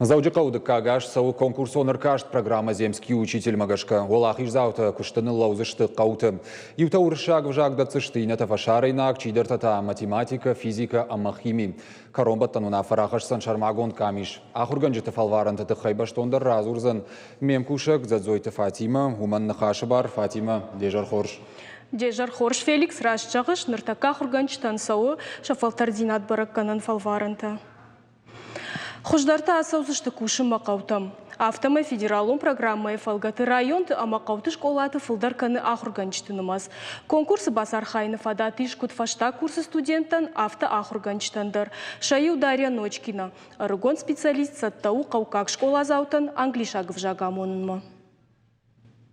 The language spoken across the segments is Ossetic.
Дзӕуджыхъӕуы дыккаг аз цӕуы конкурсон ӕркаст программӕ «Земский учитель»-мӕ гӕсгӕ. Уӕлахиздзаутӕ куысты ныллӕудзысты хъӕуты. Иутӕ уырыссаг ӕвзаг дӕтдзысты, иннӕтӕ фӕсарӕйнаг, чидӕртӕ та математикӕ, физикӕ ӕмӕ хими. Кӕронбӕттӕн уынаффӕ рахӕсдзӕн сӕрмагонд къамис. Ахуыргӕнджыты фӕлварӕнты тыххӕй бӕстондӕр радзурдзӕн ме мкусӕг Дзӕдзойты Фатимӕ. Уымӕн ныхасы бар Фатимӕ, де зӕр хорз. Де зӕр хорз, Феликс, раст зӕгъыс, ныртӕккӕ ахуыргӕнджытӕн цӕуы сӕ фӕлтӕрддзинад бӕрӕггӕнӕн фӕлварӕнтӕ. Хуыздӕртӕ ацӕудзысты кусынмӕ хъӕутӕм. Афтӕмӕй федералон программӕйы фӕлгӕты районты ӕмӕ хъӕуты скъолаты фылдӕр кӕны ахуыргӕнджыты нымӕц. Конкурсы бацархайыны фадат ис куыд фӕстаг курсы студенттӕн, афтӕ ахуыргӕнджытӕн дӕр. Сӕ иу Дарья Ночкина. Ӕрыгон специалист цӕттӕ у хъӕуккаг скъоладзаутӕн англисаг ӕвзаг амонынмӕ.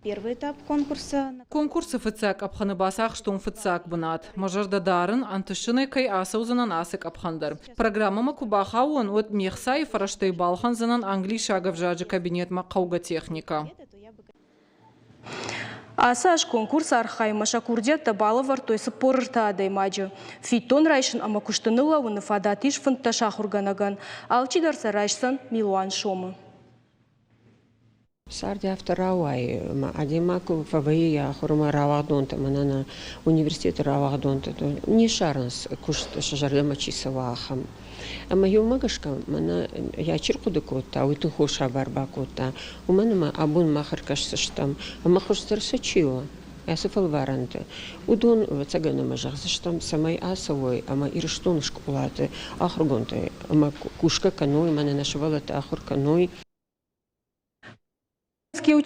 Первый этап конкурса. Конкурсы фыццаг къӕпхӕны бацахстон фыццаг бынат. Мӕ зӕрдӕ дарын, ӕнтыстджынӕй кӕй ацӕудзынӕн ацы къӕпхӕн дӕр. Программӕмӕ куы бахауон, уӕд ме хцайы фӕрӕзтӕй балхӕндзынӕн англисаг ӕвзаджы кабинетмӕ хъӕугӕ техникӕ. Ацы аз конкурсы архайынмӕ сӕ курдиӕттӕ балӕвӕрдтой 43 адӕймаджы. Фиддон райсын ӕмӕ куысты ныллӕууыны фадат ис 15 ахуыргӕнӕгӕн. Алчидӕр сӕ райсдзӕн милуан сомы. Цард афтӕ рауайы, ӕмӕ адӕймаг куы фӕвӕййы йӕ ахуырмӕ рауагъдонтӕ, мӕнӕ нӕ университеты рауагъдонтӕ, то не ссарынц куыст, сӕ зӕрдӕмӕ чи цӕуа, ахӕм. Ӕмӕ иумӕ гӕсгӕ мӕнӕ йӕ чи рхъуыды кодта, уый тынг хорз хабар бакодта, уымӕн ӕмӕ абон мах ӕркӕсдзыстӕм, ӕмӕ хуыздӕр сӕ чи у, ацы фӕлварӕнты, уыдон, ӕвӕццӕгӕн, ӕмӕ зӕгъдзыстӕм, цӕмӕй ацӕуой ӕмӕ Ирыстоны скъолаты ахуыргондтӕ ӕмӕ кусгӕ кӕной, мӕнӕ нӕ сывӕллӕттӕ ахуыр кӕной.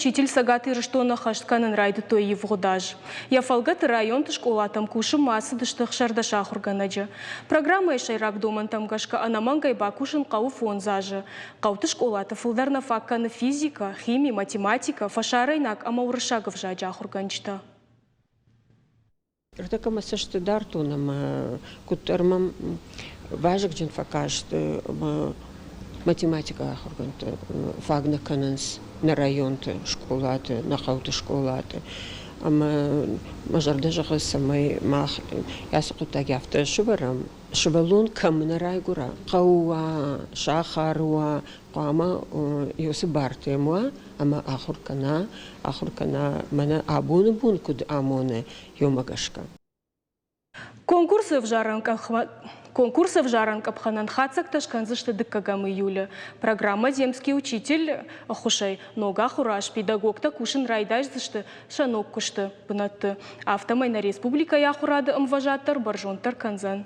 Учитель Цӕгат Ирыстоны хӕст кӕнын райдыдтой ивгъуыд аз. Йӕ фӕлгӕты районты скъолатӕм кусынмӕ ацыдысты 16 ахуыргӕнӕджы. Программӕйы сӕйраг домӕнтӕм гӕсгӕ ӕнӕмӕнгӕй бакусын хъӕуы фондз азы. Хъӕуты скъолаты фылдӕр нӕ фаг кӕны физикӕ, хими, математикӕ, фӕсарӕйнаг ӕмӕ уырыссаг ӕвзаджы ахуыргӕнджытӕ. Ныртӕккӕ мӕ цӕсты дардтон ӕмӕ куыддӕр мӕм вазыгджын фӕкаст ӕмӕ математикӕйы ахуыргӕндтӕ фаг нӕ кӕнынц нӕ районты скъолаты, нӕ хъӕуты скъолаты. Ӕмӕ мӕ зӕрдӕ зӕгъы, цӕмӕй мах ацы хъуыддаг афтӕ сывӕрӕм, сывӕллон кӕм нӕ райгуыра, хъӕу уа, сахар уа, хъуамӕ уыцы бартӕм уа ӕмӕ ахуыр кӕна, ахуыр кӕна мӕнӕ абоны бон куыд амоны, уымӕ гӕсгӕ. Конкурсы ӕвзарӕн Конкурсы ӕвзарӕн къӕпхӕнӕн хатдзӕгтӕ скӕндзысты дыккӕгӕм июлы. Программӕ «Земский учитель» ӕххуысӕй ног ахуыры аз педагогтӕ кусын райдайдзысты сӕ ног куысты бынӕтты. Афтӕмӕй нӕ республикӕйы ахуырады ӕмвӕзад дӕр бӕрзонддӕр кӕндзӕн.